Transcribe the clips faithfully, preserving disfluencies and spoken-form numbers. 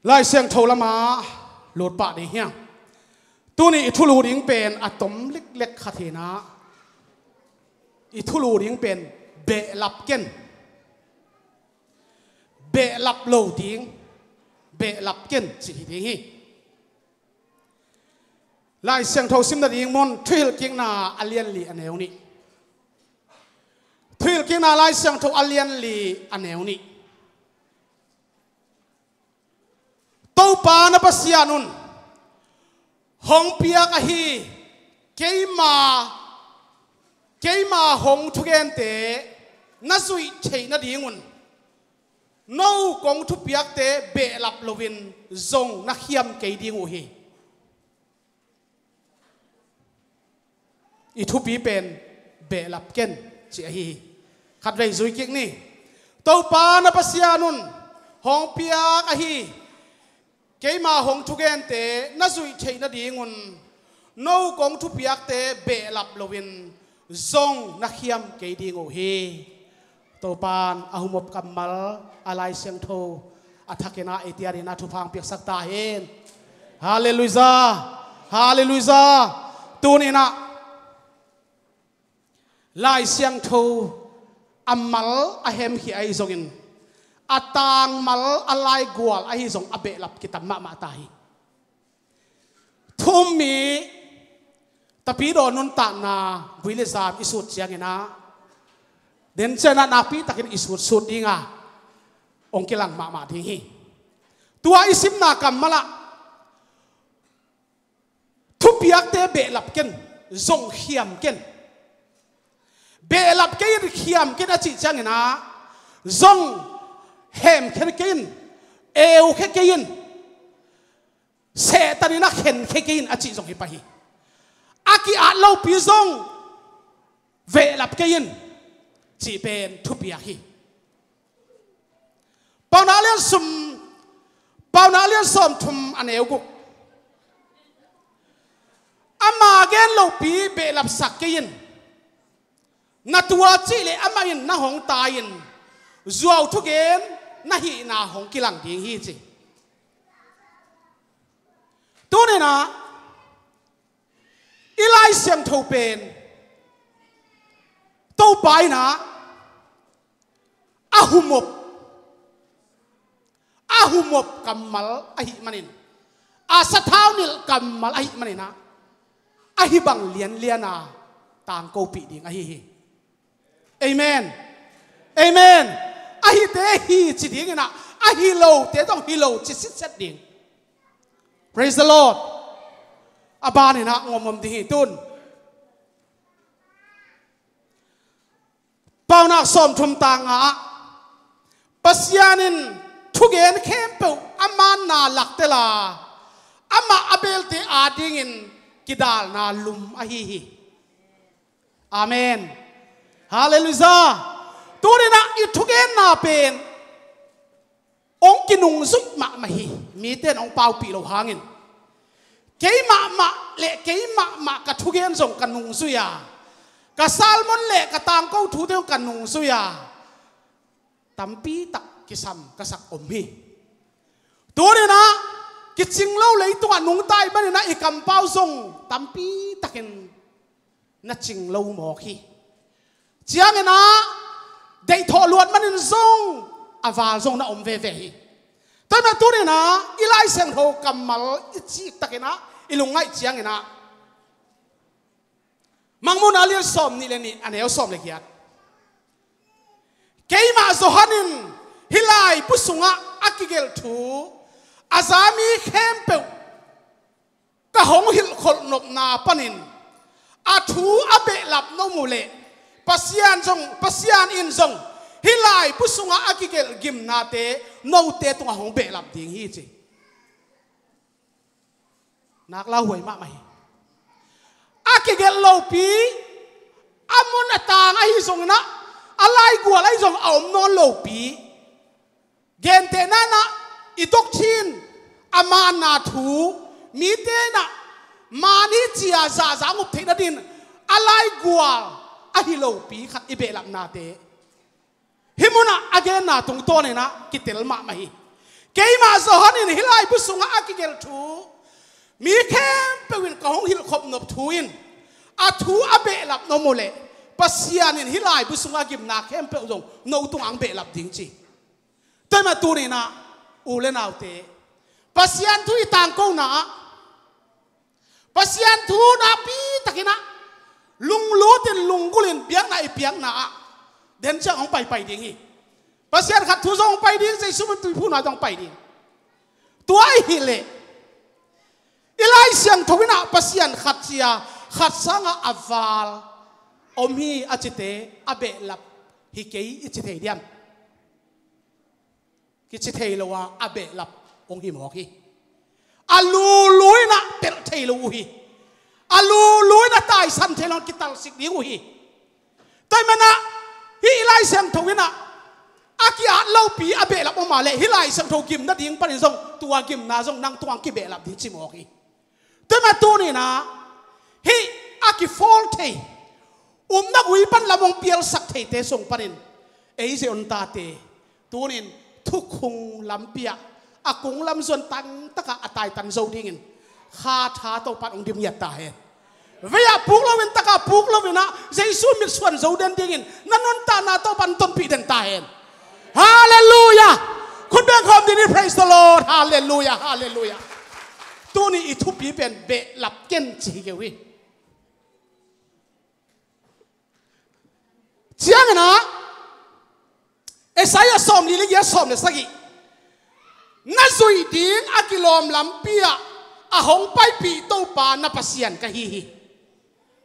Lai Siangtho lamah lut pah ding hiam? Tuni i thulu ding pen a tom leklek khat hi-in ah, i thulu ding pen behlap ken, behlap lo ding, behlap ken cih hi ding hi. Lai Siangtho simna ding mun, Thuhilhkikna a lian li a neu nih. Thuhilhkikna Lai Siangtho a lian li a neu nih. Topa na Pasian un hong piak ahi keima, keima hong thugente na zuih theih nadingun no kong thupiakte behlap loin zong na khiam kei ding uh hi. I thupi pen behlap ken cih ahi hi. Khatvei zui kik ni. Topa na Pasian un hong piak ahi keima hong thugente na zuih theih nadingun no kong thupiakte behlap loin zong na khiam kei ding uh hi. Topan a humop kammal a Lai Siangtho a thakin ah eite adingin ah thupha hong piaksak ta hen. Halleluijah. Halleluijah. Tuni-in ah Lai Siangtho a mal a hemkhia ahi zongin, a tangmal a laigual ahi zong a behlap kitam mahmah ta hi. Thu-um mi tapidaw nuntakna gui le zam i sut ciangin ah, den ciangin ah nakpi takin i sutsut ding a, hong kilang mahmah ding hi. Tua i simna kammal ah thupiakte behlap ken, zong khiam ken. Behlap kei in, khiam kei in a cih ciangin ah, zong hemkhia kei in, eukhia kei in, Satan in a khenkhia kei in a cih zong hi pah hi. A ki-at lopi zong behlap kei in cih pen thupiak hi. Paunak lian sum, Paunak lian sawmthum a neu guk. Ama gen lopi behlapsak kei in. Na tua cih leh amah in nang hong tai-in zuau thugen na hihna hong kilang ding hi ci. Tuni-in ah i Lai Siangtho pen Topa in ah a humop, a humop kammal ahih manin, a sathau nilh kammal ahih manin ah, ahi bang lianlian a tangkopih ding ahi hi. Amen. Amen. Ahite hi ci dingin ah, ahi lote zong hi lo ci sitset ding. Praise the Lord. A banin ah ngomngom ding hi tun. Paunak sawmthum tang nga ah, Pasian in thugen khempeuh a manna laktel a, amah a belte adingin kidalna lum ahi hi. Amen. Halleluijah. Tuni-in ah i thugenna pen hong kinungzuih mahmah hi. Mite in hong paupih loh hangin, kei mahmah le kei mahmah ka thugen zong ka nungzui a, ka sermon le ka tangko thute zong ka nungzui a, tampi tak kisam ka sak om hi. Tuni-in ah kicing lo leitungah nungta ahih manin ah i kampau zong tampi takin na cing lo mawk hi. Ciangin ah deih thawh luat manin zong a val zong na om veve hi. Tua ahih manin tuni-in ah i Lai Siangtho kammal i cik takin ah i lungngaih ciangin ah, Mangmuhna a lian sawm nih le nih a neu sawm le giat. Keimah Johan in hih laibu sungah a kigelh thu a za mi khempeuh ka hong hilhkholh nopna panin a thu a behlap na om uh leh, Pasian zong, Pasian in zong hih laibu sungah a kigelh gimnate note tungah hong behlap ding hi ci. Nak lauhuai mahmah hi. A kigelh lopi, a mun a tang ahi zongin ah, a laigual ahi zong a om nawn lopi, gentehna in ah i doctrine, a manna thu, mite in ah man hi ci-a zahzah a ngop theih nadingin a laigual ahi lopi khat i behlapnate hih munah a genna tungtawnin ah kitel mahmah hi. Keimah Johan in hih laibu sungah a kigelh thu mi khempeuh in ka hong hilhkhop nop thu in a thu a behlap na om uh leh Pasian in hih laibu sungah gimna khempeuh zong no tungah hong behlap ding ci. Tua ahih manin tuni-in ah u le naute, Pasian thu i tangkona ah Pasian thu nakpi takin ah lunglut in lunggulh in biakna i piakna ah den ciang hong paipai ding hi. Pasian khat thu zong hong pai ding, Jesu min tuiphumna zong hong pai ding. Tua ahih leh i Lai Siangtho in ah Pasian khat ci-a khat sangah a val om hi a cite a behlap hi kei i ci thei diam? Kici thei lo a, a behlap hong hi mawk hi. A lulu in ah pelh thei lo uh hi. A lulu in ah taisan thei lo, kitalsik ding uh hi. Tua ahih manin ah hih i Lai Siangtho in ah a ki-at lopi a behlap om a leh hih Lai Siangtho gim nading panin zong tua gimna zong nang tungah kibehlap ding ci mawk hi. Tua ahih manin tuni-in ah hih a kifawl thei, upna gui pan lam hong pialsak theite sung panin ei Zion tate tuni-in thukhun lampi ah a kung lam zuan tangtakah a taitan zo dingin Kha Tha Topa'n hong dim ngiat ta hen. Vei-ah puk loin, tak-ah puk loin ah Jesu mitsuan zo den dingin na nuntakna Topa'n tonpih den ta hen. Halleluiah. Khut beng khawm ding hi. Praise the Lord. Halleluiah, halleluiah. Tuni i thupi pen behlap ken ci hi kei uh hi. Ciangin ah Isaiah sawmli le giat, sawm le sagih, na zuih ding a kilawm lampi ah a hong paipih Topa na Pasian ka hi hi.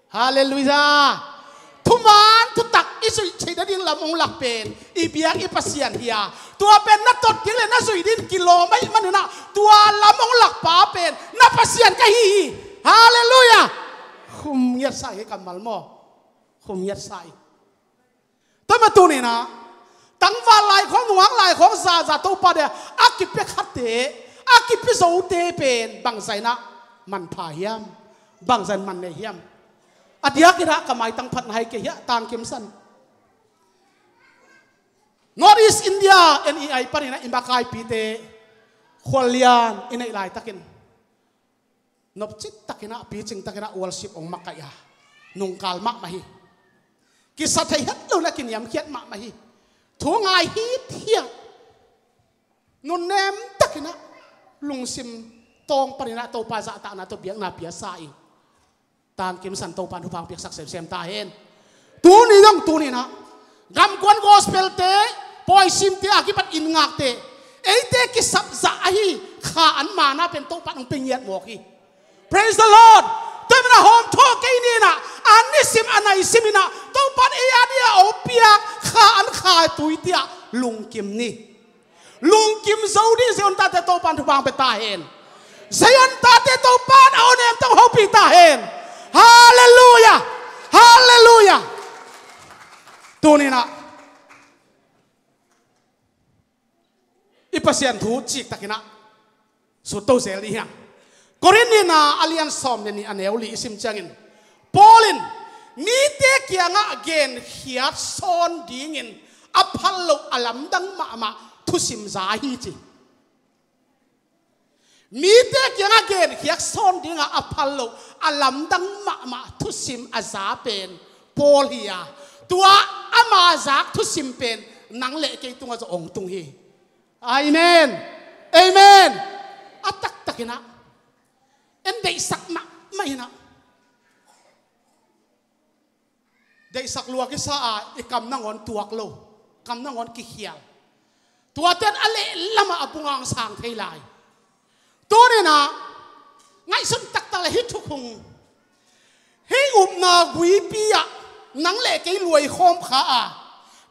Halleluiah. Thuman thutak i zuih theih nading lam hong lak pen i biak i Pasian hi a, tua pen na tot ding le na zuih ding kilawm ahih manin ah tua lam hong lak pa pen na Pasian ka hi hi. Halleluiah. Khum ngiat sa hi kammal maw? Khum ngiat sa hi. Tua ahih manin tuni-in ah tangval lai khawng, nungak lai khawng zaza Topa dia a kipia khate, a kipia zote pen bangzah in ah manpha hiam? Bangzah in man nei hiam? A diakin ah ka maitang phatna hai kei hiah tangkim san. North East India N E I panin ah i makaipite khuallian i neih laitakin nopcit takin ah, picing takin ah worship hong makaih a, nungkal mahmah hi. Kisa thei het lo in ah kiniamkhiat mahmah hi. Thu ngai hithiat, nunnem takin ah lungsim tawng panin ah Topa zahtakna tawh biakna pia sa ing. Tangkim san, Topa'n thupha hong piaksak semsem ta hen. Tuni zong tuni-in ah gamkuan gospel-te, pawisimte a kipat inn ngakte, eite kisap zah ahi Kha an mana pen Topa'n hong pia ngiat mawk hi. Praise the Lord. Tua ahih manin ah hawmthawh kei ni in ah, a nisim a naisim in ah Topa'n ei a dia hong piak Kha an Kha Tui-te ah lungkim ni. Lungkim zo ding. Zion tate Topa'n thupha hong pia ta hen. Zion tate Topa'n a awnem tawh hong hopih ta hen. Halleluiah. Halleluiah. Tuni-in ah i Pasian thu ciktakin ah sut to zel dih hiang. Korin nihna a lian sawm le nih, a neu li i sim ciangin Paul in mite kiangah genkhiat sawn dingin a phal loh a lamdang mahmah thusim za hi ci. Mite kiangah genkhiat sawn dingah a phal loh a lamdang mahmah thusim a za pen Paul hi a, tua ama zak thusim pen nang le kei tungah zong hong tung hi. Amen. Amen. A taktakin ah en deihsak mahmah in ah, deihsak lua kisa a, i kam nangawn tuak lo, kam nangawn kikhial. Tuate in a lehlamah a bungang sang thei lai. Tuni-in ah ngaihsun taktak le hih thukhun, hih upna guipi ah nang le kei luai khawm kha a,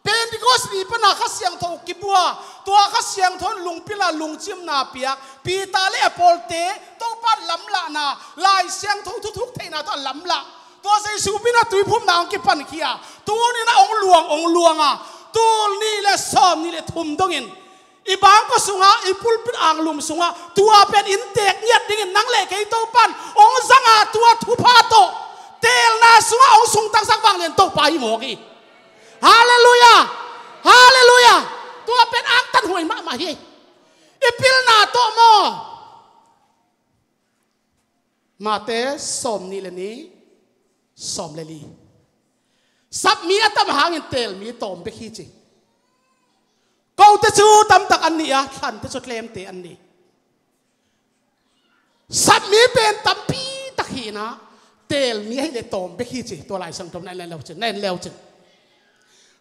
Pentecost ni pana Kha Siangtho kibua, tua Kha Siangtho in lungpil a lungcimna piak, Peter le a pawlte Topa lamlahna, Lai Siangtho thuthuk theihna tawh a lamlah, tua Jesu min a tuiphumna hong kipankhia, tuni-in ah hong luang, hong luang a, tul nih le sawm nih le thum dongin i bangkua sungah, i pulpit anglum sungah tua pen inntek ngiat dingin nang le kei Topa'n hong zang a, tua thupha tawh teelna sungah hong sungtaksak vanglian Topa hi mawk hi. Halleluiah. Halleluiah. Tua pen angtanhuai mahmah hi. I Pilna tawh maw? Mate sawm nih le nih, sawm le li. Sapmi a tam hangin teelmi tawm bek hi ci. Kote cu tamtak an ni a, thlante cu tlemte an ni. Sapmi pen tampi tak hi inah, teelmi ahih leh tawm bek hi ci. Tua Lai Siangtho na en leucin, na en leucin.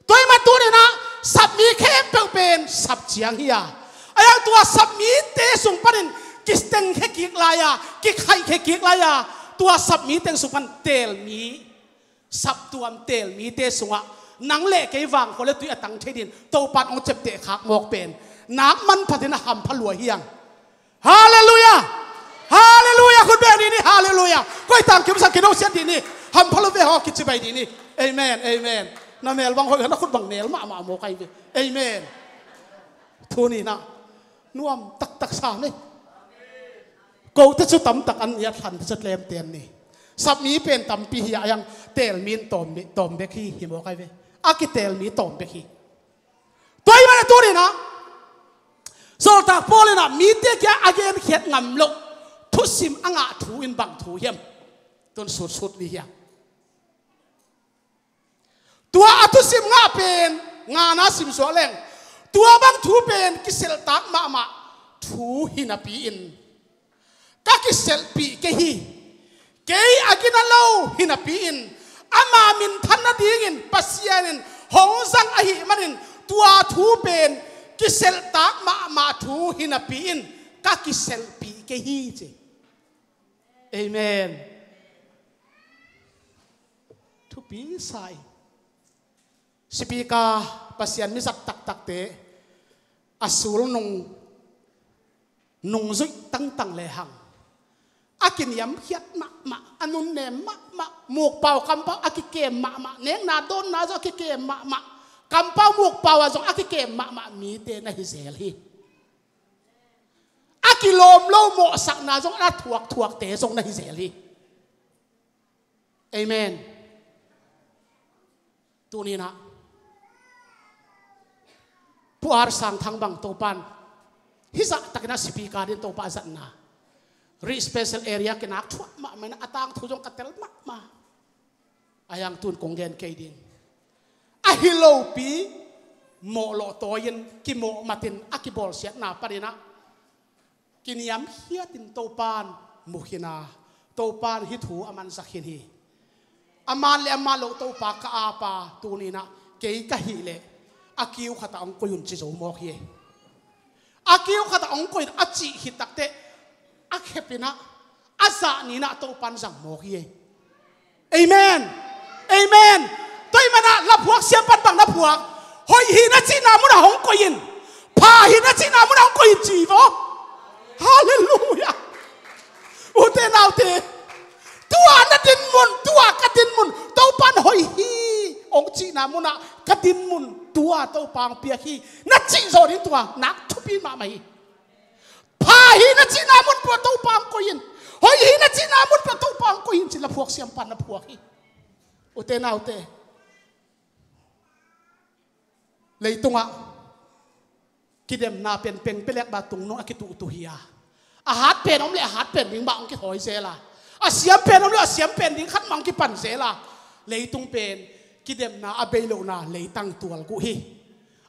Tua ahih manin tuninah sapmi khempeuh pen sap ciang hi a, a yang tua sapmite sung panin kitengkhia kik lai a, kikhaihkhia kik lai a, tua sapmi teng sung pan teelmi, saptuam teelmite sungah nang le kei vangkua le tui a tang thei dingin Topan hong ciapteh khak mawk pen nak manphatin a hampha lua hi hang. Halleluiah! Halleluiah! Khut beng dih ni, halleluiah! Koi tang kimsak kino siat dih ni. Hampha lo ve haw, kici bai dih ni. Amen, amen. Na mel bang hoih, na khut bang mel mahmah maw kai ve. Amen. Thu ni na nuam taktak sa ni. Kote cu tamtak an ni a, thlante cu tlemte an ni. Sapmi pen tampi hi a, a yang teelmi in tawm be-, tawm bek hi, hi maw kai ve. A kiteelmi tawm bek hi. Tua ahih manin tuninah Sawltak Paul inah mite kiangah a genkhiat ngam loh thusim a ngah thu in bang thu hiam? Tun sutsut li hiam? Tua a thusim ngah pen, ngana sim suak leng, tua bang thu pen kiselhtak mahmah thu hi napi-in ka kiselhpih kei hi. Kei a gina lo hi napi-in ama minthan nadingin Pasian in hong zang ahih manin tua thu pen kiselhtak mahmah thu hi napi-in ka kiselhpih kei hi ci. Amen. Thupi sa ing. Sipika, Pasian mizat taktakte a sulnung nungzuih tangtang lehang a kiniamkhiat mahmah, a nunnem mahmah, mukpau kampau a kikem mahmah, nekna dawnna zong a kikem mahmah, kampau mukpau ah zong a kikem mahmah mite na hi zel hi. A kilawm lo mawhsakna zong a thuakthuakte zong na hi zel hi. Amen. Tuninah Pu Ar Sang Thang bang Topan hizah takinah sipika din Topa a zatna, Rih Special Area kinak thuah mahmah inah a tangthu zong ka tel mahmah. A yang tun kong gen kei ding. A hi lopi mawhlawh tawi-in kimawh matin a kibawlsiatna paninah kiniamkhiatin Topan mu khin a, Topan hih thu a mansak khin hi. A man le a man loh Topa ka ap a, tuninah kei ka hih leh a kiu khatah hong koih un ci zo mawk hi. A kiu khatah hong koih in a cih khit takteh a khepinah a zah ninah Topan zang mawk hi. Amen. Amen. Tua ahih manah laphuak siam pan bang na phuak? Hoih hi na cihna munah hong koih in. Pha hi na cihna munah hong koih in ci vaw. Halleluiah. Ute naute, tua na dinmun, tua ka dinmun, Topan hoih hi hong cihna munah ka dinmun tua Topa hong piak hi na cih zawh ding tua nak thupi mahmah hi. Pha hi na cihna mun peuh Topa hong koih in. Hoih hi na cihna mun peuh Topa hong koih in ci laphuak siam pan na phuak hi. Ute naute, leitungah kidemna pen pengpelek bang tungnung a kituhtuh hi a, a hat pen om le a hat pen ding bang hong kithawi zel a, a siam pen om le a siam pen ding khat mah hong kipan zel a, leitung pen kidemna a bei lohna leitang tualguh hi.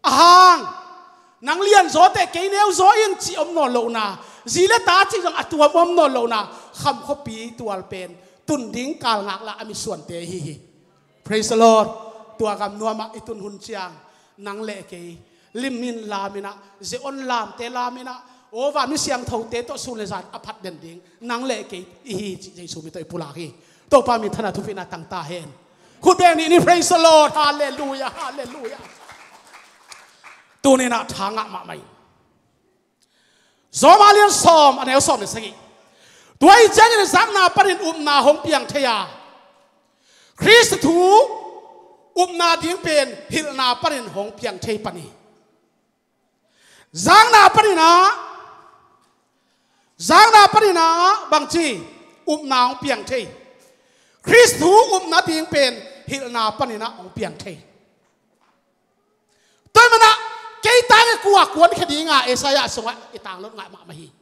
Ahang, nang lian zaw teh kei neu zaw in cih om nawn lohna, zi le ta cih zong a tuam om nawn lohna, kham khuapi tual pen tun ding kal ngaklah a mitsuante hi hi. Praise the Lord. Tua gam nuamah i tun hun ciang nang le kei lim in lam inah, ze-on lamte lam inah, aw vanmi siangthote tawh sun le zan a phat den ding nang le kei i hi cih Jesu min tawh i pulak hi. Topa minthanna thupina tang ta hen. Khut beng nih ni, praise the Lord. Halleluiah, halleluiah. Tuninah tha ngah mahmah in. Rom a lian sawm a neu sawm le sagih. Tua ahih ciangin zakna panin upna hong piang thei a, Khrist thu upna ding pen hilhna panin hong piang thei pan hi. Zakna paninah, zakna paninah bangci upna hong piang thei. Khrist thu upna ding pen hilhna paninah hong piang thei. Tua ahih manah kei Kei tang e kua kuankhia dinga Isaiah sungah i tanglut ngah mahmah hi.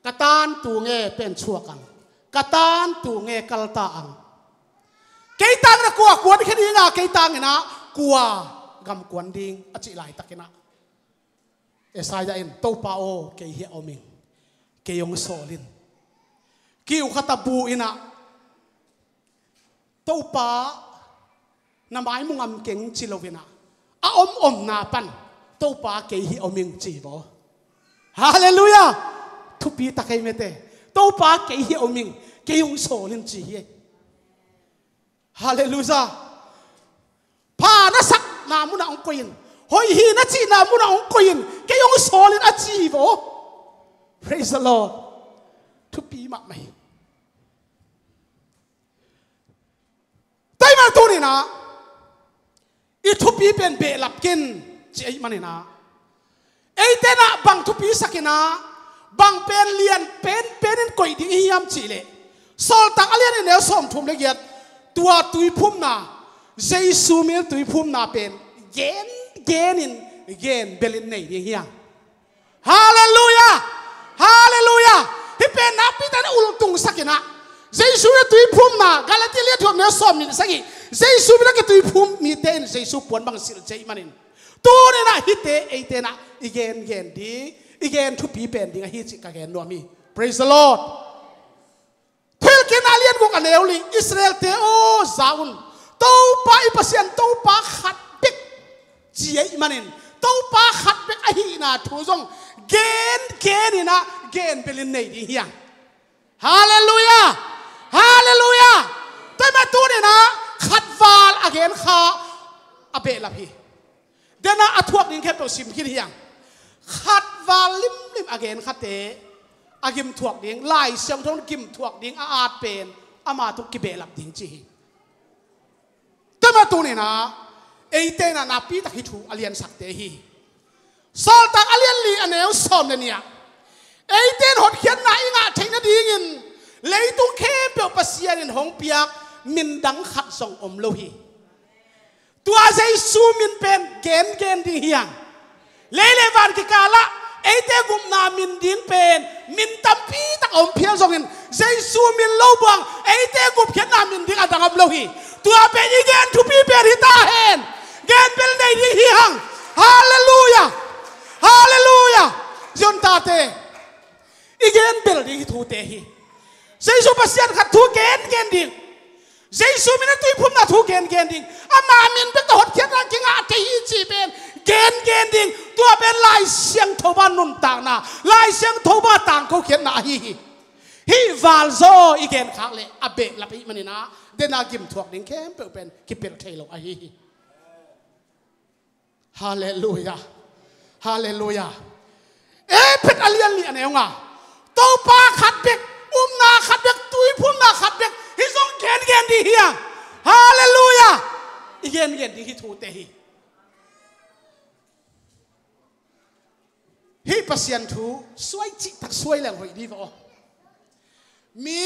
Ka tantu nge pen chuak ang, ka tantu nge kalta ang. Kei tang na kua kuankhia dinga kei tang inah kua gam kuan ding a cih laitakinah Isaiah in Topa aw kei hi a om ing, kei hong sawl in. Kiu khat a bu inah Topa na mai mu ngam keng ci loinah a om omna pan Topa kei hi a om ing ci vaw. Halleluiah. Thupi tak ei mete. Topa kei hi a om ing, kei hong sawl in ci hi. Halleluiah. Pha na sakna munah hong koih in, hoih hi na cihna munah hong koih in, kei hong sawl in a ci hi vaw. Praise the Lord. Thupi mahmah hi. Taimang tuninah i thupi pen behlap kin ci ahih maninah eitenah bang thupi sakinah bang pen lian pen penin koih ding i hiam cihleh Sawltak a lian i neu sawmthum le giat tua tuiphumna Jesu min tuiphumna pen gen genin gen belin nei ding hiam? Halleluiah. Halleluiah. Hih pen nakpi takin a ultung sakinah Jesu na tuiphumna Galati lian thum neu sawm nih sagih Jesu min a kituiphum mite in Jesu puan bang silh cih manin tuninah hihte eitenah i gen gen ding i gen thupi pen ding ahi cih ka gen nuam hi. Praise the Lord. Thuhilhkikna lian guk a neu li Israelte aw za un. Topa i Pasian Topa khat bek ci ahih manin Topa khat bek ahihna thu zong gen geninah gen belin nei ding hiam? Halleluiah. Halleluiah. Taimang tuninah khatval a gen kha a behlap hi. Denah a thuak ding khempeuh sim khin hiam? Khatval limlim a gen khate a gimthuak ding Lai Siangtho gimthuak ding a at pen ama tung kibehlap ding ci hi. Taimang tuninah eitenah nakpi tak hih thu a liansakte hi. Sawltak a lian li a neu sawm le nih ah eiten hotkhiatna i ngah theih nadingin leitung khempeuh Pasian in hong piak min dang khat zong om lo hi. Tua Jesu min pen gengen ding hiam? Lei le van kikalah eite gupna min ding pen min tampi tak a om phial zongin Jesu min lo buang eite gupkhiatna min ding a dang om lo hi. Tua pen i gen thupi pen hi ta hen. Gen bel nei ding hi hang. Halleluiah. Halleluiah. Ziontate i gen bel ding hi thute hi. Jesu Pasian khat thu gengen ding. Jesu min a tuiphumna thu gengen ding. Ama min bek tawh hotkhiatna kingah thei hi cih pen gengen ding. Tua pen Lai Siangtho bang nuntakna Lai Siangtho bang tangkokhiatna ahi hi. Hih valzaw i genkhak leh a behlap ahih maninah denah gimthuak ding khempeuh pen kipelh thei lo ahi hi. Halleluiah. Halleluiah. Efesa a lian li a neu nga Topa khat bek, upna khat bek, tuiphumna khat bek. Hih zong gengen ding hiam? Halleluiah. I gengen ding hi thute hi. Hih Pasian thu suai cihtak suai leng hoih dih vaw. Mi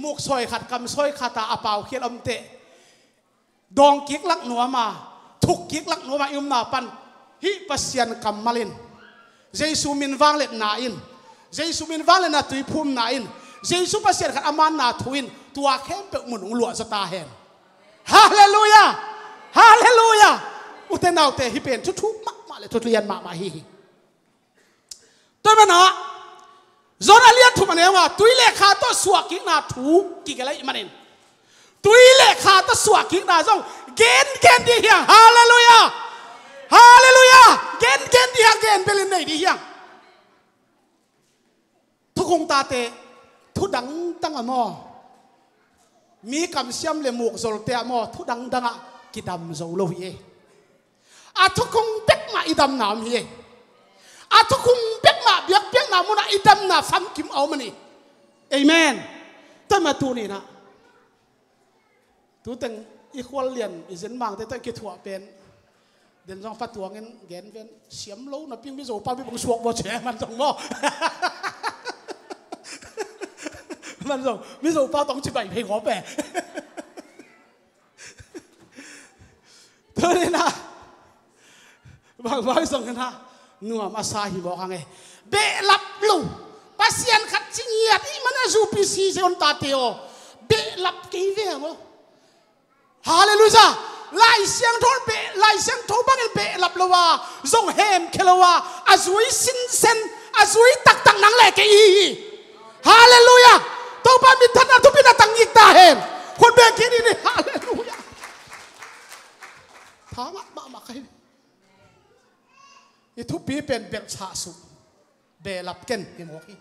muksawi khat kamsawi khat a a paukhial omteh dawngkik lak nuama, thukkik lak nuama i umna pan hih Pasian kammal in, Jesu min vangliatna in, Jesu min vangliatna tuiphumna in, Jesu Pasian khat a manna thu in tua khempeuh mun hong luahzaw ta hen. Halleluiah. Halleluiah. Ute naute hih pen thuthuk mahmah le thulian mahmah hi hi. Tua manah John a lian thum a neu nga tui le kha tawh suakkikna thu kigelh ahih manin tui le kha tawh suakkikna zong gengen ding hiam? Halleluiah. Halleluiah. Gengen ding hiam? Gen belin nei ding hiam? Thukhung tate thu dangdang a maw, mi kamsiam le mukzolte a maw, thu dangdang ah kidam zo lo hi e. A thukhung bek mah i damna om hi e. A thukhung bek mah biakpiakna munah i damna famkim a om a ni. Amen. Tua mah tuninah tuteng i khual lian i zenmangte tawh i kithuah pen den zong patuangin gen ven siam lo napi mizo pau bibang suak baw cia man zong maw? Man zong mizo pau tong cibai phei ngawp e. Tuninah Vai zong hen ha, nuam a sa hi mawk hang e. Behlap lo. Pasian khat ci ngiat i man a zupi si ze on tate aw. Behlap kei ve hang aw. Halleluiah. Lai Siangtho beh, Lai Siangtho bangin behlap lo a, zong hemkhia lo a, a zui sinsen, a zui taktak nang le kei i hi. Halleluiah. Topa minthanna thupi na tang ngik ta hen. Khut beng kik ni ni. Halleluiah. Tha mahmah ka hi. I thupi pen belhsah suk. Behlap ken hi mawk hi.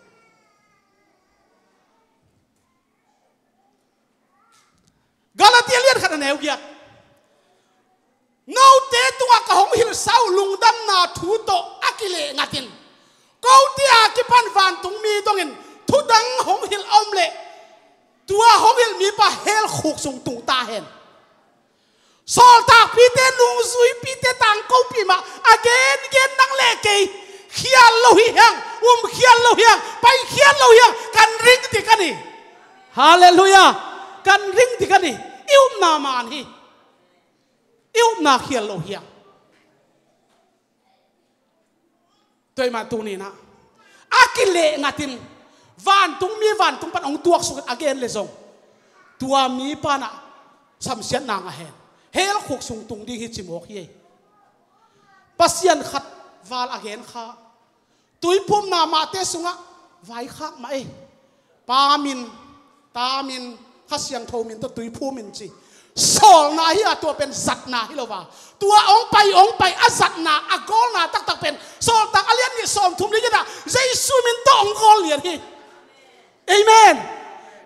Galatia lian khat a neu giat. Note tungah ka hong hilhsa uh lungdamna thu tawh a kileh ngatin, kote a kipan vantungmi dongin thudang hong hilh a om leh, tua hong hilh mipa hell khuk sung tung ta hen. Sawltakpite, nungzuipite tangkopi mah a gengen nang le kei khial lo hi hiang, um khial lo hiang, pai khial lo hiang, kan ring dik a ni. Halleluiah. Kan ring dik a ni. I upna man hi. I upna khial lo hiang. Tua ahih man tuninah a kileh ngatin vantungmi vantung pan hong tuaksuk a gen le zong, tua mi panah samsiatna ngah hen. Hell khuk sung tung ding hi ci mawk hi. Pasian khat val a gen kha. Tuiphumna mahte sungah vaikhak mah ei. Pa min, Ta min, Kha Siangtho min tawh tuiphum in ci. Sawlna hi a, tua pen zatna hi lo a. Tua hong pai, hong pai a zatna, a gawlna taktak pen Sawltak a lian nih sawmthum le giat ah Jesu min tawh hong gawl lian hi. Amen.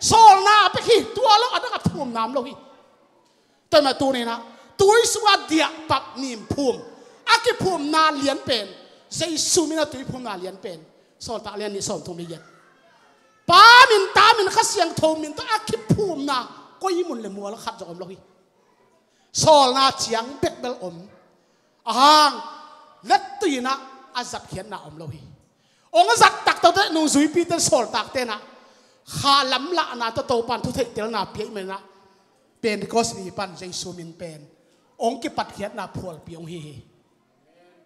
Sawlna a pek hi, tua lo a dang a phumna om lo hi. Tua mah tuninah tui sungah diahpap nim phum, a kiphumna lian pen, Jesu min a tuiphumna lian pen Sawltak lian nih sawmthum le giat. Pa min, Ta min, Kha Siangtho min tawh a kiphumna koi mun le mual khat zong om lo hi. Sawlna ciang bek bel om. Ahang, lettui inah a zatkhiatna om lo hi. Hong zat taktak teh nungzuipite, sawltakte inah kha lamlahna tawh Topan thu theihtelna pia ahih maninah Pentecost ni pan Jesu min pen hong kipatkhiatna phualpi hong hi hi.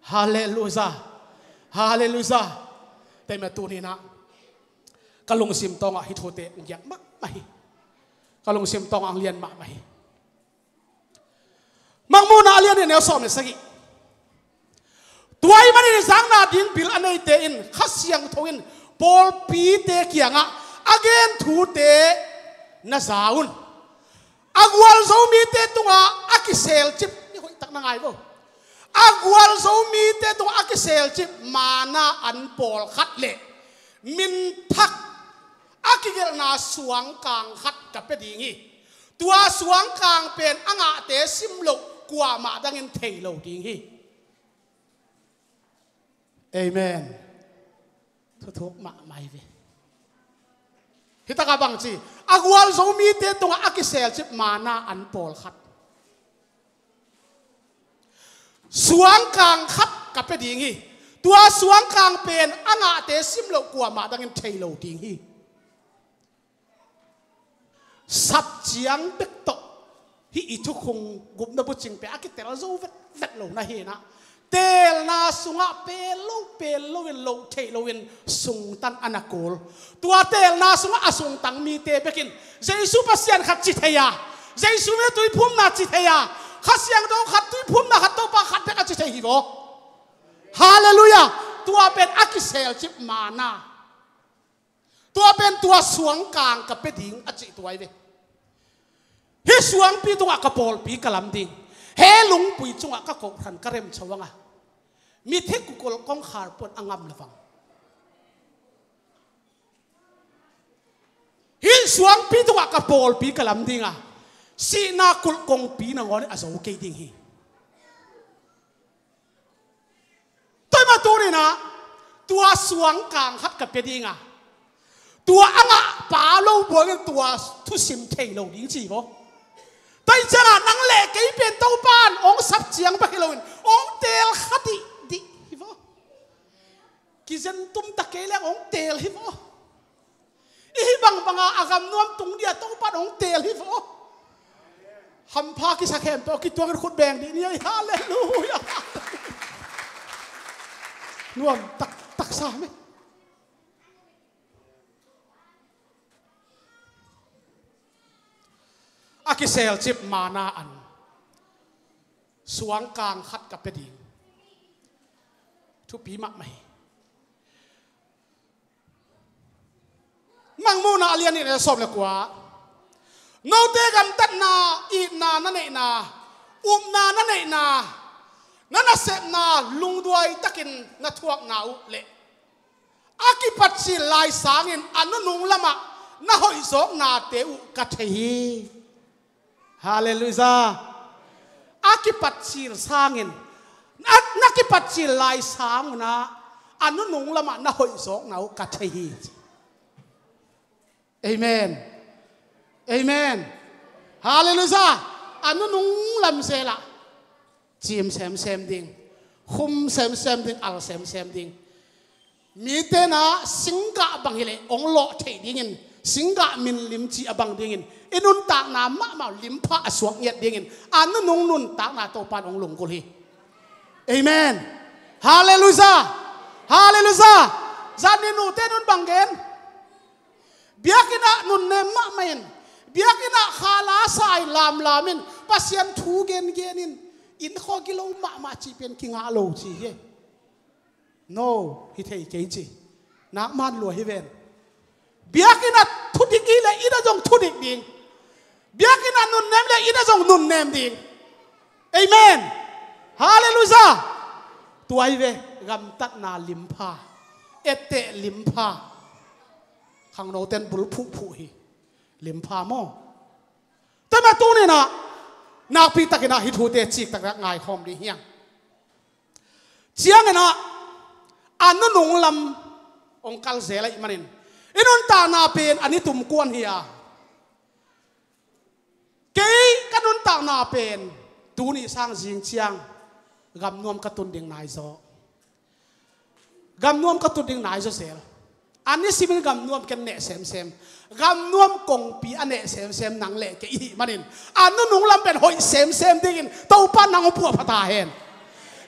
Halleluiah. Halleluiah. Tua ahih man tuninah ka lungsim tawngah hih thute hong giak mahmah hi. Ka lungsim tawngah hong lian mahmah hi. Mangmuhna a lian nih a neu sawm le sagih. Tua ahih manin zakna ding bil a neite in Kha Siangtho in pawlpite kiangah a gen thute na za un. A gualzo mite tungah a kiselcip, i hoihtak na ngai vo. A gualzo mite tungah a kiselcip manna an pawlkhat le minthak a kigelhna suangkang khat ka pia ding hi. Tua suangkang pen a ngahte sim loh kuamah dangin thei lo ding hi. Amen. Thuthuk mahmah hi ve. Hitakah bang ci, a gualzo mite tungah a kiselcip manna an pawlkhat. Suangkang khat ka pia ding hi. Tua suangkang pen a ngahte sim loh kuamah dangin thei lo ding hi. Sap ciang bek tawh hih i thukhun gupna bucing pen a kitel zo vetvet lo na hinah, teelna sungah pel lo pel loin loh theih loin sungtan a na kul. Tua teelna sungah a sungtang mite bekin Jesu Pasian khat ci thei a, Jesu mi tuiphumna ci thei a, Kha Siangtho khat, tuiphumna khat, Topa khat bek a ci thei hi vaw. Halleluiah. Tua pen a kiselcip manna. Tua pen tua suangkang ka pia ding a cih tua hi ve. Hih suangpi tungah ka pawlpi ka lam ding. Hell lungpui cungah ka kohhran ka remcho ang a, mithi kukol kongkhar puan a ngam lo vang. Hih suangpi tungah ka pawlpi ka lam ding a, sihna kulh kongpi nangawn a zo kei ding hi. Tua ahih man tuninah tua suangkang khat ka pia ding a, tua a ngahpa lo buangin tua thusim thei lo ding ci vaw. Tua ahih ciangah nang le kei pen Topan hong sap ciang bek hi loin hong teel kha dihdih hi vaw. Kizen tum ta kei leng hong teel hi vaw. I hih bangbanga a gam nuam tung dia Topan hong teel hi vaw. Hampha kisa khempeuh kituangin khut beng dih ni ei. Halleluiah. Nuam taktak sa me. A kiselcip mana an suangkang khat ka pia ding. Thupi mahmah hi. Mangmuhna a lian nih le sawm le kua. Note gamtatna, itna na neihna, upna na neihna, na nasepna lungduai takin na thuakna uh le a kipatcil lai sangin a nunung lamah na hoihzawknate uh ka thei hi. Halleluiah. A kipatcil sangin, a, na kipatcil lai sangun ah a nunung lamah na hoihzawkna uh ka thei hi. Amen. Amen. Halleluiah. A nunung lam zelah cim semsem ding, khum semsem ding, al semsem ding. Mite na singgah bang hileh hong lawh theih dingin, singgah min lim cih a bang dingin, i nuntakna mahmah limpha a suak ngiat dingin a nunung nuntakna Topan hong lunggulh hi. Amen. Halleluiah. Halleluiah. Zan ni nute nun bang gen? Biakinn ah nunnem mahmah in, biakinn ah khala sa in, lamlam in, Pasian thu gengen in, inn khua gilo mahmah cih pen kingah lo ci hi. No, hi thei kei ci. Nakman lua hi ven. Biakinn ah thudik i le inn ah zong thudik ding. Biakinn ah nunnem le inn ah zong nunnem ding. Amen. Halleluiah. Tua hi ve, gamtatna limpha, etteh limpha. Khangnoten bul phuhphuh hi. Limpha maw? Tua mah tuni-in ah nakpi takin ah hih thute ciktakin ah ngaikhawm ding hi hang. Ciangin ah a nunung lam hong kal zel ahih manin i nuntakna pen a ni tum kuan hi a. Kei ka nuntakna pen tuni sang zing ciang gamnuam ka tun ding nai zaw. Gamnuam ka tun ding nai zaw zel. A nisimin gamnuam ken neh semsem. Gamnuam kongpi a neh semsem nang le kei i hih manin a nunung lam pen hoih semsem dingin Topa nang hong puahpha ta hen.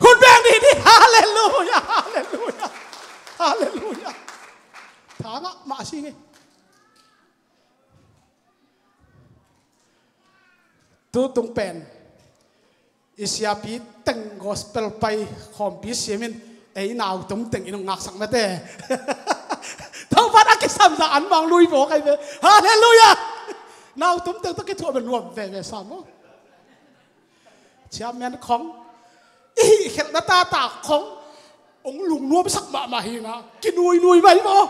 Khut beng dih dih. Halleluiah. Halleluiah. Halleluiah. Thangah mah a si ngei. Tutung pen i siapi teng gospel pai khawmpi siamin ei nautum teng in hong ngaksak mate. Topan a kisam zah an mah hong lui vawk ahi ve. Halleluiah. Nautum teng tawh kithuah bel nuam veve sa maw? Chairman khong i hih khelhna tata khong hong lungnuamsak mahmah hi na, kinuinui mai maw?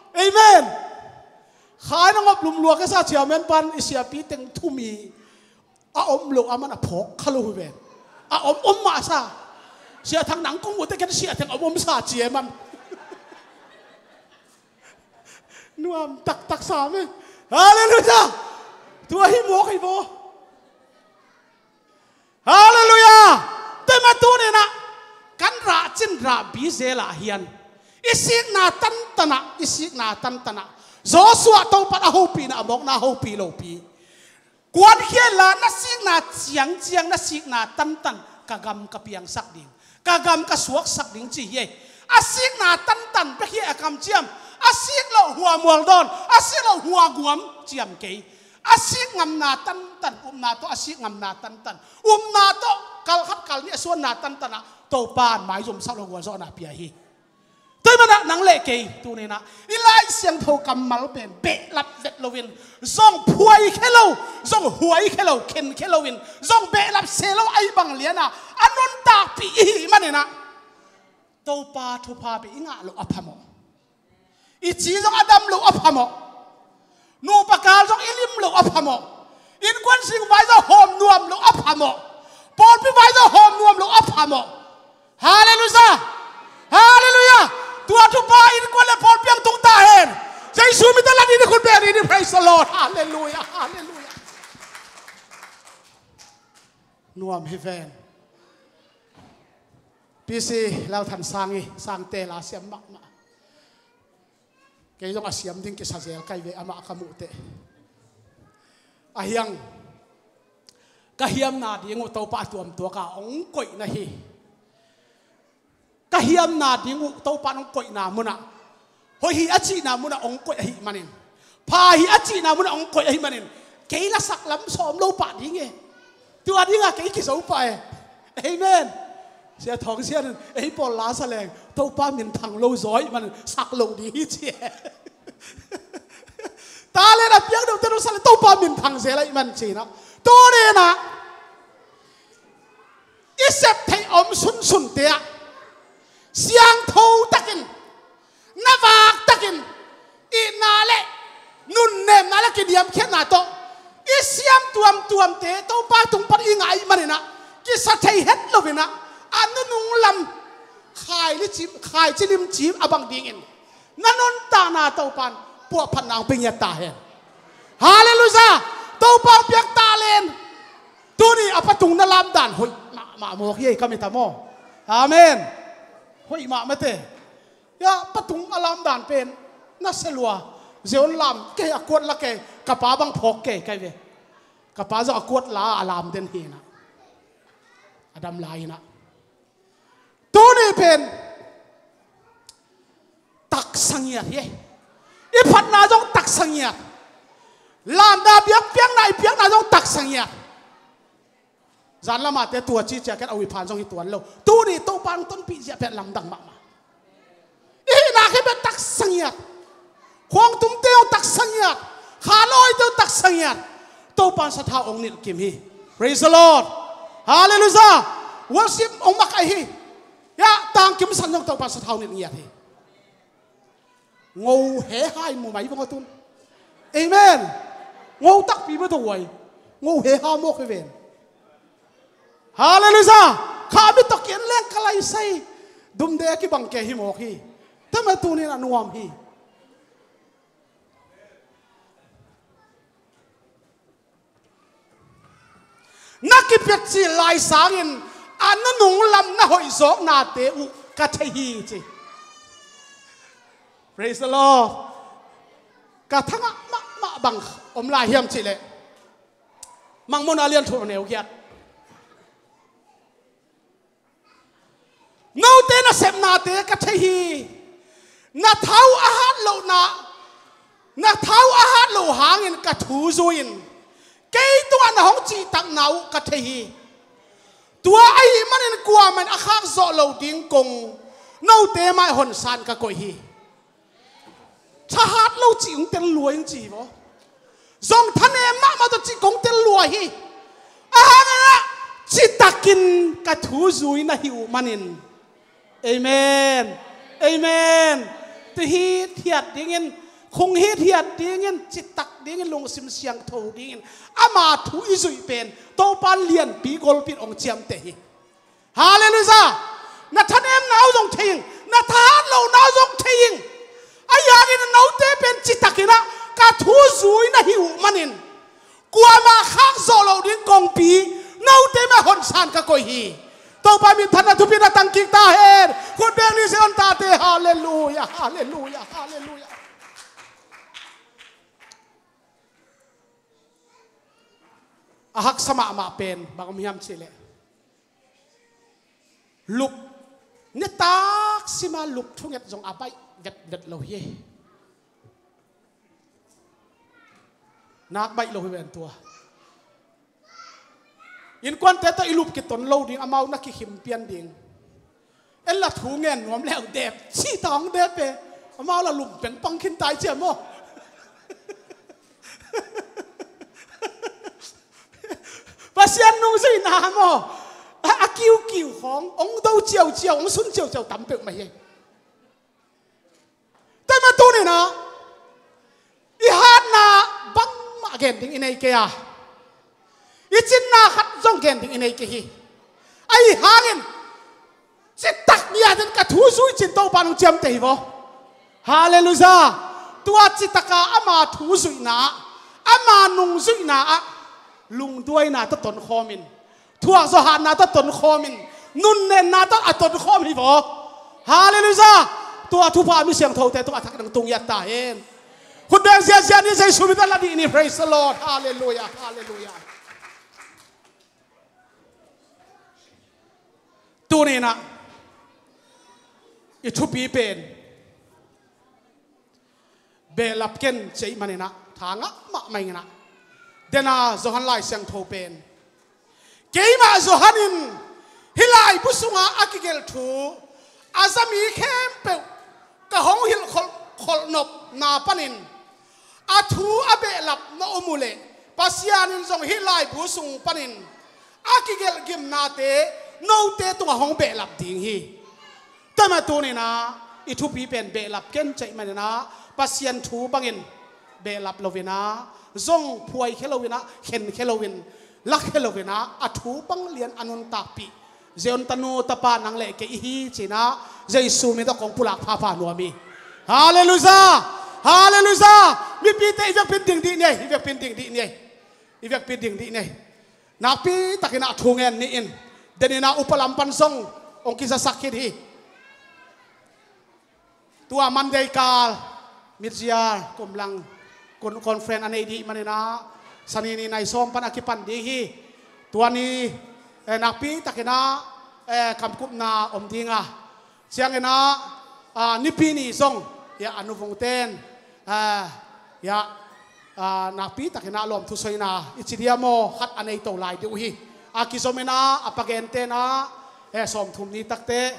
Amen. Khai na ngop lumlua ka sa chairman pan i siapi teng thumi a om lo a man a phawk kha lo hi ven. A om om mah sa. Sia Thang nang kong ut te ken Sia Thang om om sa cia man. Nuam taktak sa me. Halleluiah. Tua hi mawk hi maw? Halleluiah. Tua mah tuni-in ah kan rah cin rah bi zel ah hian i sikna tantan ah, i sikna tantan ah Joshua Topan a hopihna a mawkna hopi lopi. Kuankhia inla na sikna ciangciang, na sikna tantan ka gam ka piangsak ding, ka gam ka suaksak ding ci hi. A sikna tantan bek hi a kamciam. A sik loh hua mualdawn, a sik loh hua guam ciam kei. A sik ngamna tantan, upna tawh a sik ngamna tantan, upna tawh kal khat kal nih a suanna tantan ah Topan maizumsak lo gualzawhna pia hi. Tua ahih manin ah nang le kei tuni-in ah i Lai Siangtho kammal pen behlap vet loin, zong phuai khia lo, zong huai khia lo, khen khia loin, zong behlap se lo ahih bang lian ah a nuntakpih i hih manin ah Topa thupha bek i ngah loh a phamawh. I ci zong a dam loh a phamawh. Nupa kal zong i lim loh a phamawh. Innkuan sing vai zong hawm nuam loh a phamawh. Pawlpi vai zong hawm nuam loh a phamawh. Halleluiah. Halleluiah. Tua thupha innkuan le pawlpi ah tung ta hen. Jesu min tawh la ni, ni khut beng ni, ni, praise the Lord. Halleluiah. Halleluiah. Nuam hi ven. P C Lalthan Sang i Sangte la siam mahmah. Kei zong a siam ding kisa zel kai ve, amah ka muh teh. A hiang ka hiamna ding uh Topa a tuamtuak a hong koihna hi. Ka hiamna ding uh Topa in hong koihna munah, hoih hi a cihna munah hong koih ahih manin, pha hi a cihna munah hong koih ahih manin, kei la saklam sawm lo pah ding e. Tua dingah kei kizo pah e. Amen. Sia Thawng Sian in ei pawl la sa leng Topa minthang lo zaw ahih manin sak lo ding hi ci e. Talent a piak deuhte lo sa leng Topa minthang zel ahih man cinah, tuni inah i sep theih a om sunsunte ah siangtho takin, na vak takin, itna le nunnemna le kiniamkhiatna tawh i siam tuamtuamte Topa tung pan i ngah ahih maninah kisa thei het loinah a nunung lam khai li cim, khai cilim cim a bang dingin na nuntakna Topa in puahphatna hong pia ngiat ta hen. Halleluiah. Topa hong piak talent tuni a patung na lamdan hoih mahmah mawk hi ei ka mit a maw. Amen. Hoih mahmah te. Ya, patung a lamdan pen na se lua. Zion lam kei a kuat la kei, ka pa bang phawk kei kai ve. Ka pa zong a kuat la a lam den hinah, a dam lai inah. Tuni pen taksa ngiat hi. I phatna zong taksa ngiat. Lanna biakpiakna i piakna zong taksa ngiat. Zan lamate tua ci ciakiat a ui phan zong hi tuan lo. Tuni Topa hong tonpih zia pen lamdang mahmah. I hihna khi pen taksa ngiat. Khuangtumte hong taksa ngiat. Khalawite hong taksa ngiat. Topa in sathau hong nilh kim hi. Praise the Lord. Halleluiah. Worship hong makaih hi. Ya, tangkim san zong Topa in sathau nilh ngiat hi. Ngo he hai mu mai vong a tun. Amen. Ngo takpi mah tawh huai. Ngo he ha mawk hi ven. Halleluiah. Kha mi tawh kian leng ka lai sai. Dumde a kibang ke hi mawk hi. Tama tunin a nuam hi. Na kipet cil lai sangin a nunung lam na hoih zawknate uh ka thei hi ci. Praise the Lord. Ka thangah mahmah bang om lai hiam cihleh, Mangmuhna lian thum a neu giat. Note nasepnate ka thei hi. Na thau a hat lohna, na thau a hat loh hangin ka thu zui-in kei tungah na hong cihtakna uh ka thei hi. Tua ahih manin kuamah in a khak zawh loh ding kong note mai honsan ka koih hi. Thahat lo cih hong tel lua ing ci hi vaw. Zong thanem mahmah tawh cih kong tel lua hi. A hangin ah citakin ka thu zui na hi uh manin. Amen. Amen. Ti hithiat dingin, khung hithiat dingin, citak dingin, lungsim siangtho dingin ama thu i zuih pen Topa lianpi golpi in hong ciamteh hi. Halleluiah. Na thanemna uh zong thei ing, na thahat lohna uh zong thei ing. Ahi hangin note pen citakin ah ka thu zui na hi uh manin kuamah khak zawh loh ding kongpi note mah honsan ka koih hi. Topa minthanna thupina tangkik ta hen. Khut beng ni Zion tate. Halleluiah. Halleluiah. Halleluiah. A haksa mahmah pen bang om hiam cihleh, lup nitak sima lup thunget zong a baih vetvet lo hi. Nak baih lo hi ven tua. Innkuante tawh i lup kiton lo ding, amau na kikhim pian ding. En la thu ngen nuam leu dep, cih ta hong dep e. Amau la lum peng pang khin tai cia maw? Pasian nungzuihna maw? A, a kiukiu khawng, hong do ciauciau, hong sun ciauciau tam peuhmah hi. Tua mah tuninah i hatna bangmah gen ding i nei kei a, i cinna khat zong gen ding i nei kei hi. Ahi hangin citak ni-a den ka thu zui cin Topa nong ciamteh hi vaw. Halleluiah. Tua citaka ama thu zuihna ah, ama nungzuihna ah lungduaina tawh tonkhawmin, thuakzawh hatna tawh tonkhawmin, nunnenna tawh a tonkhawm hi vaw. Halleluiah. Tua thupha mi siangthote tungah thak nang tung iat ta hen. Khut beng ziahziah ni, Jesu min tawh la dih ni. Praise the Lord. Halleluiah. Halleluiah. Tuninah I thupi pen behlap ken cih ahih maninah tha ngah mahmah inginah, dena Johan Lai Siangtho pen keimah Johan in hih laibu sungah a kigelh thu a za mi khempeuh ka hong hilh kholh, kholh nopna panin a thu a behlap na om uh leh Pasian in zong hih laibu sung panin a kigelh gimnate note tungah hong behlap ding hi. Tua mah tuninah i thupi pen behlap ken cih ahih maninah Pasian thu bangin behlap loinah zong phuaikhia loinah khenkhia loin lakhia loinah a thu bang lian a nuntakpih Zion tanu tapa nang le kei i hi cinah Jesu min tawh kong pulak phapha nuam hi. Halleluiah! Halleluiah! Mipite i vekpi-in ding dih ni ei, i vekpi-in ding dih ni ei. I vekpi-in ding dih ni ei. Nakpi takinah thu ngen ni in, deninah upa lam pan zong hong kizasak khit hi. Tua Monday kal mid-year kumlang kun-, conference a nei dih maninah Sani ni nai sawm pan a kipan ding hi. Tua ni, eh, nakpi takinah, eh, kamkupna om dinga cianginah, ah, Nipi ni zong, ya, a nuvungten, ah, ya, ah, nakpi takinah lawmthu sawina i ci dia maw, khat a nei to lai dih uh hi. A kizominah a pagentenah, eh, sawmthum ni takte,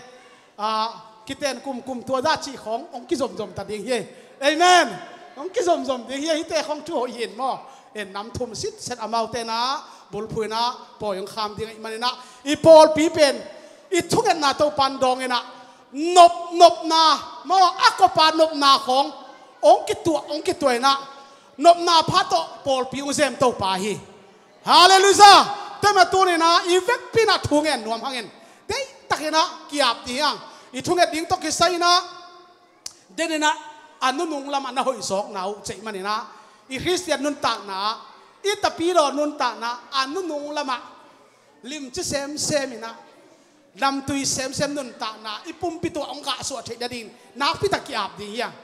ah, kiten kumkum tua dah cih khong hong kizomzom ta ding hi. Amen. Hong kizomzom ding hi, hihte khong thu hoih hi in maw. En nam thum sitset amautenah bulphuinah pawi hong kham ding ahih maninah i pawlpi pen i thungetna Topan dawnginah nop, nopna maw, a kopa nopna khong hong kituah, hong kituainah nopna pha tawh pawlpi hong zem Topa hi. Halleluiah! Tua mah tuninah i vekpi-inah thu ngen nuam hangin deihtakinah ki-ap dih hiang. I thunget ding tawh kisai-inah deninah a nunung lamah na hoih zawkna uh cih ahih maninah i Khristian nuntakna ah, i tapidaw nuntakna ah a nunung lamah limci semseminah namtui semsem nuntakna i pumpi tungah hong kahsuah theih nading nakpitak ki-ap ding hiang.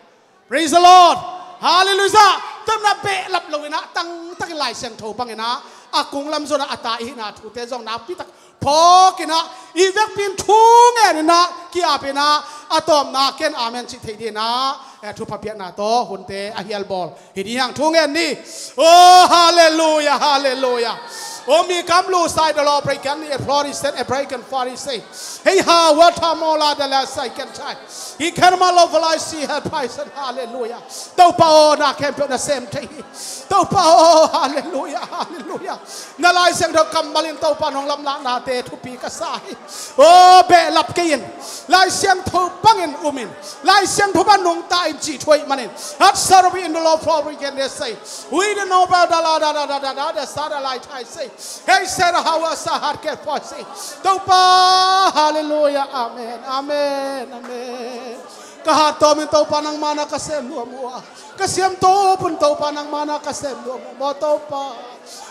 Praise the Lord. Halleluiah. Tua maninah behlap loinah tangtakin Lai Siangtho banginah a kunglam zonah a ta i hihna thute zong nakpitak phawkinah i vekpi-in thu ngeninah ki-apinah a tawpna ken amen cih theih dinginah, eh, thupha piakna tawh hunte a hialbawl hi ding hiang. Thu ngen ni. Oh, halleluiah, halleluiah. Oh, mi kam lu sai da lo break and ni a flori sen a break and flori sei. Hei ha wa ta mo la da la sai ken tai. Hi ken ma lo valai si ha pai sen. Halleluiah. Topa aw, na khempeuh na sem thei hi. Topa aw, halleluiah, halleluiah. Na Lai Siangtho kammal in Topa nong lamlahnate thupi ka sa hi. Oh, behlap kei in. Lai Siangtho bangin um in. Lai Siangtho bang nungta in cih thu ahih manin. Hat sarawi in the Lord for we can say. We the no ba da la da da da da da da sa da lai thai sei. Hei sera hawa sa hat ke fo sei. Topa, halleluiah, amen, amen, amen. Ka hat tawmin Topa nangma na ka sem nuam uh a, ka siam tawpin Topa nangma na ka sem nuam uh maw Topa.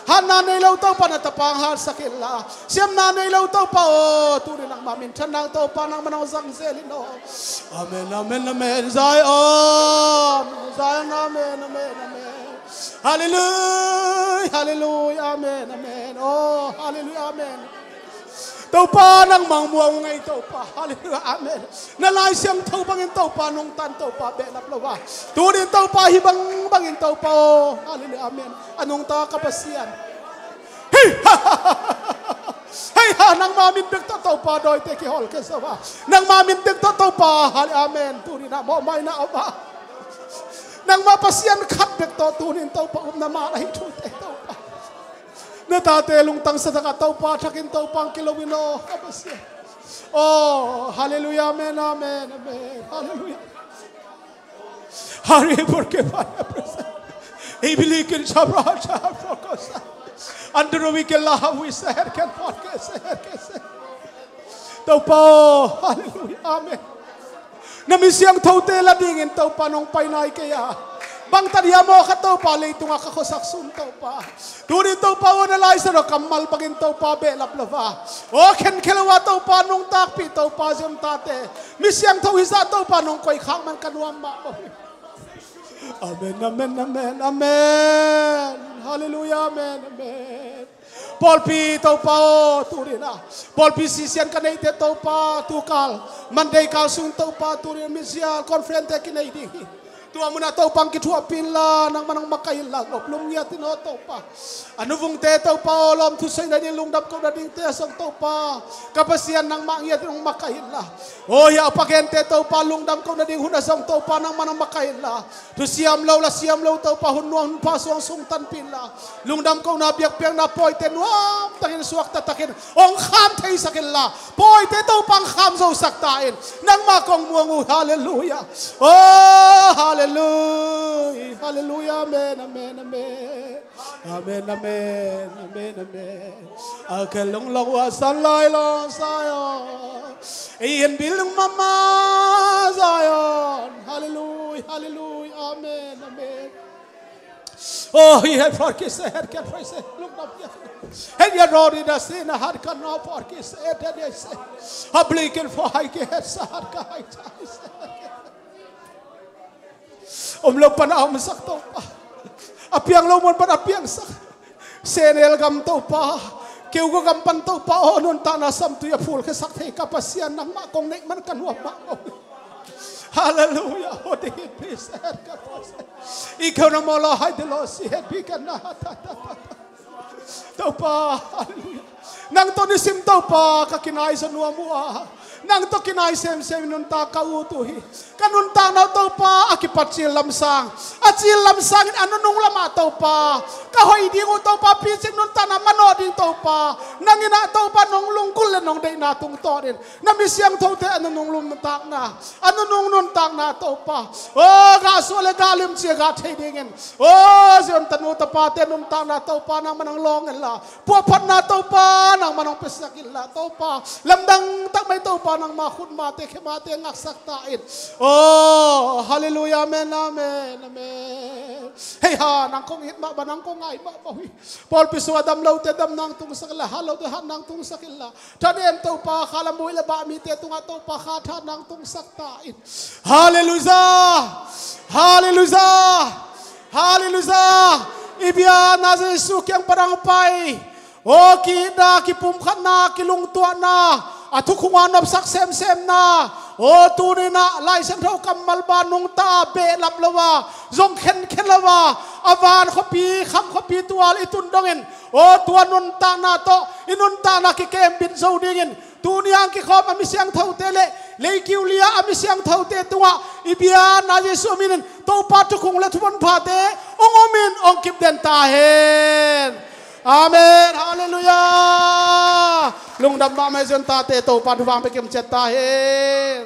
Hatna nei lo Topa na tapa hong hatsak inla, siamna nei lo Topa aw, tuni nangma minthanna Topa nangma nong zang zel in aw. Amen, amen, amen. Zion, Zion, amen, amen, amen. Halleluiah, halleluiah, amen, amen. Oh, halleluiah, amen. Topa nangmah muang uh ngei Topa. Halleluiah, amen. Na Lai Siangtho bangin Topa nungta in Topa behlap lo a. Tunin Topa hih bang bangin Topa aw. Halleluiah, amen. A nungta ka Pasian. Hei ha ha ha ha. Hei ha, nangma min bek tawh Topa dawite kihol kei zo a. Nangma min bek tawh Topa, halleluiah, amen. Tuninah mawhmaina om a. Nangma Pasian khat bek tawh tunin Topa upna man ahi thute Topa. Na tate lungtang sa takah Topa thakin Topa hong kilo in aw ka Pasian. Oh, halleluiah, amen, amen, amen. Halleluiah. Hari porque para presa. Ibilikin sabra sa fokosa. Andro wikin lahawi seher ken fokosa seher ken seher. Topa, halleluiah, amen. Na mi siangthote la dingin Topa nong pai nai kei a. Bangtan hiam aw kha Topa, leitungah ka khuasak sun Topa. Tunin Topa aw, na Lai Siangtho kammal bangin Topa behlap lo a. Aw khenkhia lo a Topa nungtakpih Topa Zion tate. Mi siangtho hi zah Topa nong koih khak man ka nuam mahmah hi. Amen, amen, amen, amen. Halleluiah, amen, amen. Pawlpi Topa aw, tu-in ah pawlpi sisian ka neihte Topa, tukal Monday kal sung Topa, tu-in ah misial conference te kinei ding hi. Tua munah Topa hong kithuahpih inla, nangmah hong makaih inla, ngop lum ngiat in aw Topa. A nuvungte Topa aw, lawmthu saina ding, lungdam kohna dingte zong Topa, ka Pasian nangmah ngiat in hong makaih inla. Aw, hiah a pagente Topa, lungdam kohna ding hun ah zong Topa, nangmah hong makaih inla. Thusiam lo, lasiam lo Topa, hun nuam hun pha suang sung tanpih inla. Lungdam kohna, biakpiakna pawite nuam takin, suakta takin hong kham theisak inla. Pawite Topa hong kham zosak ta in. Nangmah kong muang uh. Halleluiah. Oh, halleluiah. Halleluiah. Amen, amen, amen. Amen, amen, amen, amen. A khe long long wa san lai long Zion. Ei en bil long mama Zion. Halleluiah, halleluiah. Amen, amen. Oh, he had for kiss, he had can praise, look up here. He had already the sin, had can now for kiss, he had a say. A blinking for high kiss, had can high ties. Om lo pan a omsak Topa. A piang lo mun pan a piangsak. Senel gam Topa. Keu gua gam pan Topa. Oh, nuntakna samtui a phulkhiasak thei ka Pasian nangmah kong neih man ka nuam mah. Halleluiah. Oh, the peace. I keu na mo lo hai de lo si het bi kan na ha ta ta ta. Topa, halleluiah. Nang tawh nisim Topa ka kinai zaw nuam uh a, nang tawh kinai semsem nuntak ka ut uh hi. Ka nuntakna uh Topa a kipat cil lamsang, a cil lamsang in a nunung lamah Topa ka hoih ding uh Topa, picing nuntakna manawh ding Topa, nang in ah Topa nong lunggulh le nong deihna tungtawn in na mi siangthote a nunung nuntakna, a nunung nuntakna Topa, oh, gah suah le gah limci a gah thei dingin, oh, Zion tanu tapate nuntakna Topa nangmah nong lawng inla, puahphatna Topa nangmah nong piasak inla Topa, lamdang takmai Topa nangmah khutmate khemate ngaksak ta in. Oh, halleluiah, amen, amen, amen. Hei ha, nang kong it mahmah, nang kong ngai mahmah uh hi. Pawlpi sungah dam lote dam nang tungsak inla, hat lote hat nang tungsak inla. Thanem Topa, kha lam buai le bah mite tungah Topa kha tha nang tungsak ta in. Halleluiah! Halleluiah! Halleluiah! I biakna Jesu kiang pan hong pai. Aw, ki-itna, kipumkhatna, kilungtuahna, a thukhun ah nopsak semsemna. Aw, tuni-in ah Lai Siangtho kammal bang nungta behlap lo a, zong khenkhen lo a, a van khuapi, kham khuapi tual i tun dongin, aw, tua nuntakna tawh i nuntakna kikembit zo dingin, tuni-a hong kikhawm a mi siangthote le leikiu li-a a mi siangthote tungah i biakna Jesu minin Topa thukhun le thumanphate hong omin hong kipden ta hen. Amen. Halleluiah. Lungdam mahmah hi. Zion tate Topa thupha hong pia kimciat ta hen.